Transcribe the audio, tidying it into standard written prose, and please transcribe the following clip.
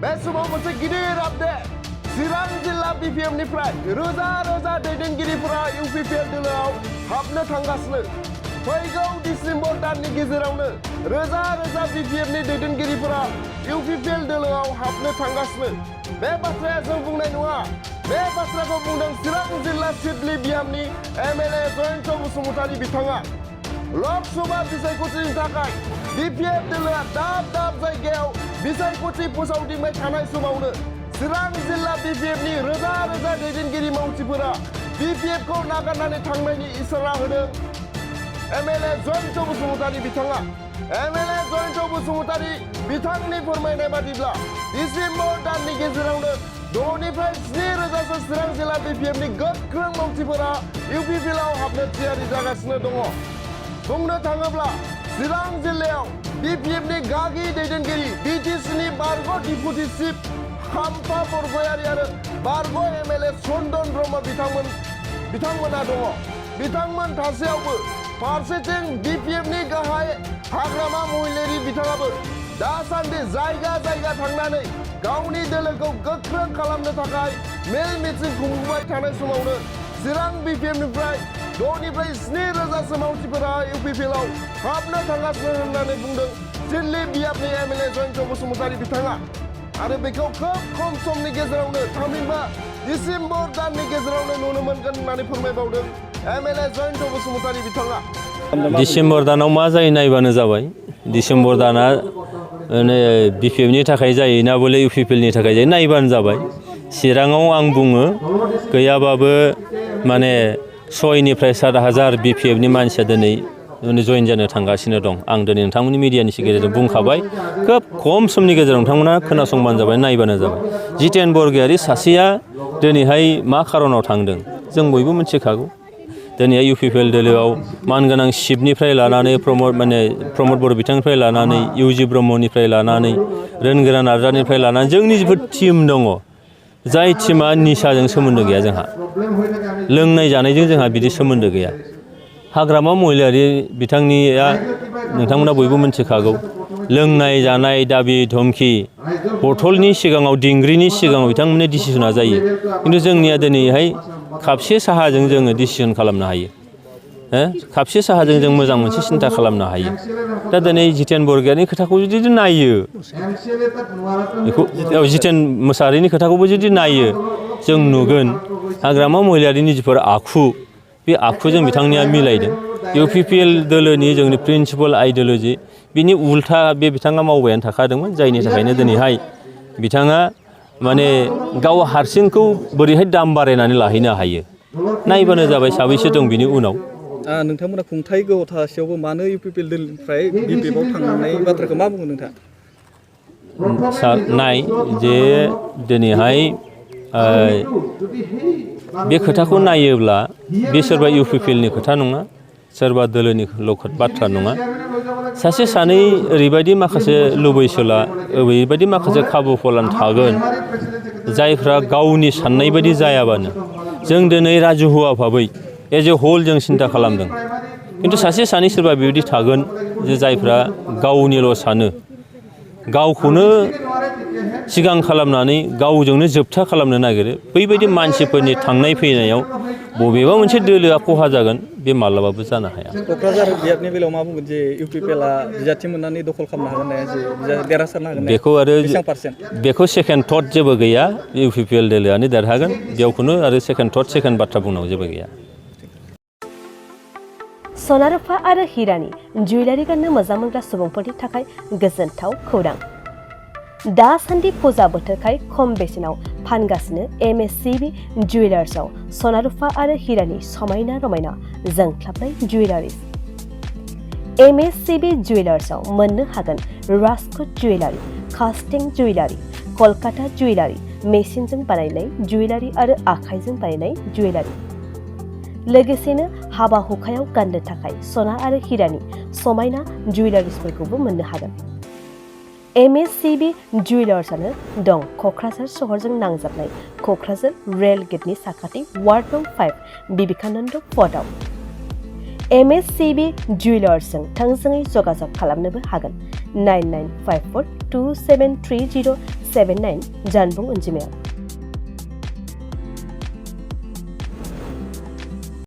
बे समाव मोनसे गिदिर आपडेट चिरां जिल्ला बिपिएमनिफ्राय रोजा रोजा दैदेनगिरिफोरा इउपिपिएल दोलोआव हाबनो थांगासिनो फैगौ डिसेम्बर दाननि गेजेरावनो रोजा रोजा बिपिएमनि दैदेनगिरिफोरा इउपिपिएल दोलोआव हाबनो थांगासिनो बे बाथ्राया जों बुंनाय नङा बे बाथ्राखौ बुंदों चिरां जिल्ला सिडली बियामनि एमएलए जयन बसुमतारी बिथाङा लकसभा बिसायख'थिनि थाखाय बिपिएफ दोलोआ दाब दाब जायगायाव बिसायख'थि फोसावदिंबाय थानाय समावनो चिरां जिल्ला बिपिएफनि रोजा रोजा दैदेनगिरि मावथिफोरा बिपिएफखौ नागारनानै थांनायनि इसारा होदों एमएलए जयन बसुमतारी बिथाङा एमएलए जयन बसुमतारी बिथांनि फोरमायनाय बादिब्ला डिसेम्बर दाननि गेजेरावनो 6निफ्राय 7 रोजासो चिरां जिल्ला बिपिएफनि गोख्रों मावथिफोरा इउपिपिएलआव हाबनो थियारि जागासिनो दङ बुंनो थाङोब्ला चिरां जिल्लायाव बिपिएफनि गागि दैदेनगिरि बिटिसिनि बारग' डिपुटि चिफ खाम्फा बरगयारि आरो बारग' एमएलए चन्दन ब्रह्म बिथांमोना दङ बिथांमोन थासेयावबो फारसेथिं बिपिएफनि गाहाय हाग्रामा महिलारि बिथाङाबो दासान्दि जायगा जायगा थांनानै गावनि दोलोखौ गोख्रों खालामनो थाखाय मेल मिटिं खुंबाय थानाय समावनो चिरां बिपिएफनिफ्राय 6निफ्राय 7 रोजासो मावथिफोरा इउपिपिएलआव हाबनो थांगासिनो होननानै बुंदों सिडली बियामनि एमएलए जयन बसुमतारी बिथाङा आरो बेखौ खोब खम समनि गेजेरावनो थामहिनबा डिसेम्बर दाननि गेजेरावनो नुनो मोनगोन होननानै फोरमायबावदों एमएलए जयन बसुमतारी बिथाङा डिसेम्बर दानाव मा जायो नायबानो जाबाय डिसेम्बर दाना बिपिएफनि थाखाय जायो ना बले इउपिपिएलनि थाखाय जायो नायबानो जाबाय चिराङाव आं बुङो गैयाबाबो माने 6निफ्राय 7,000 बिपिएफनि मानसिया दिनै जयन जानो थांगासिनो दं आं दिनै नोंथांमोननि मिडियानि गेजेरजों बुंखाबाय खोब खम समनि गेजेराव नोंथांमोना खोनासंबानो जाबाय नायबानो जाबाय जितेन बरगयारि सासेया दिनैहाय मा खारनाव थांदों जों बयबो मिथिखागौ दिनै इउपिपिएल दोलोआव मानगोनां शिबनिफ्राय लानानै प्रमद बर' बिथांनिफ्राय लानानै इउजि ब्रह्मनिफ्राय लानानै रोनगोरा नार्जारिनिफ्राय लानानै जोंनि जिफोर टिम दङ जाय टिमा निसाजों सोमोन्दो गैया जोंहा लोंनाय जानायजों जोंहा बिदि सोमोन्दो गैया हाग्रामा महिलारि बिथांनिया नोंथांमोना बयबो मिथिखागौ लोंनाय जानाय दाबि धमकी बथलनि सिगाङाव दिंग्रिनि सिगाङाव बिथांमोननि डिसिसना जायो खिन्थु जोंनिया दिनैहाय खापसे साहाजों जोङो डिसिसन खालामनो हायो खापसे साहाजों जों मोजां मोनसे सिन्था खालामनो हायो दा दिनै जितेन बरगयारिनि खोथाखौ जुदि नायो बेखौ जितेन मोसाहारिनि खोथाखौबो जुदि नायो जों नुगोन हाग्रामा महिलारिनि जिफोर आखु बे आखुजों बिथांनिया मिलायदों इउपिपिएल दोलोनि जोंनि प्रिन्सिपाल आइडिय'लजि बिनि उल्था बे बिथाङा मावबायानो थाखादोंमोन जायनि थाखायनो दिनैहाय बिथाङा माने गाव हारसिंखौ बोरैहाय दाम बारायनानै लाहैनो हायो नायबानो जाबाय साबैसे दं बिनि उनाव नोंथांमोना खुंथाय गथासेयावबो मानो इउपिपिएल दोलोनिफ्राय बिपिएफआव थांनाय बाथ्राखौ मा बुङो नोंथाङा नाय जे दिनैहाय बे खोथाखौ नायोब्ला बे सोरबा इउपिपिएलनि खोथा नङा सोरबा दोलोनिल' बाथ्रा नङा सासे सानै ओरैबायदि माखासे लुबैसोला ओरैबायदि माखासे खाबु फलान थागोन जायफ्रा गावनि साननाय बायदि जायाबानो जों दिनै राजुहुवा भाबै एज ए हल जों सिन्था खालामदों खिन्थु सासे सानै सोरबा बेबायदि थागोन जे जायफ्रा गावनिल' सानो गावखौनो सिगां खालामनानै गावजोंनो जोबथा खालामनो नागिरो बैबायदि मानसिफोरनि थांनाय फैनायाव बबेबा मोनसे दोलोआ खहा जागोन बे माब्लाबाबो जानो हाया क'क्राझार बियाबनि बेलायाव मा बुंगोन जे इउपिपिएलआ बिजाथि मोननानै दखल खालामनो हागोन ना जे देरहासारनो हागोन बेखौ आरो बेखौ सेकेन्ड थट जेबो गैया इउपिपिएल दोलोआनो देरहागोन बेयाव खुनु आरो सेकेन्ड थट सेकेन्ड बाथ्रा बुंनांगौ जेबो गैया सना रुफा आरो हिरानि जुवेलारि गाननो मोजां मोनग्रा सुबुंफोरनि थाखाय गोजोनथाव खौरां दासान्दि फुजा बोथोरखाय खम बेसेनाव फानगासिनो एमएससिबि जुवेलार्सआव सना रुफा आरो हिरानि समायना रमायना जोंख्लाबनाय जुवेलारिज एमएससिबि जुवेलार्सआव मोननो हागोन राजकोट जुवेलारि कास्टिं जुवेलारि कलकाता जुवेलारि मेसिनजों बानायनाय जुवेलारि आरो आखाइजों बानायनाय जुवेलारि लोगोसेनो हाबा हुखायाव गाननो थाखाय सना आरो हिरानि समायना जुवेलारिसफोरखौबो मोननो हागोन एमएससिबि जुवेलार्सआनो दं क'क्राझार सहरजों नांजाबनाय क'क्राझार रेल गेटनि साखाथि वार्ड नं 5 बिबेकानन्द पथआव एमएससिबि जुवेलार्सजों थोंजोङै जगाजग खालामनोबो हागोन 99542730 679 जानबुं अनजिमायाव।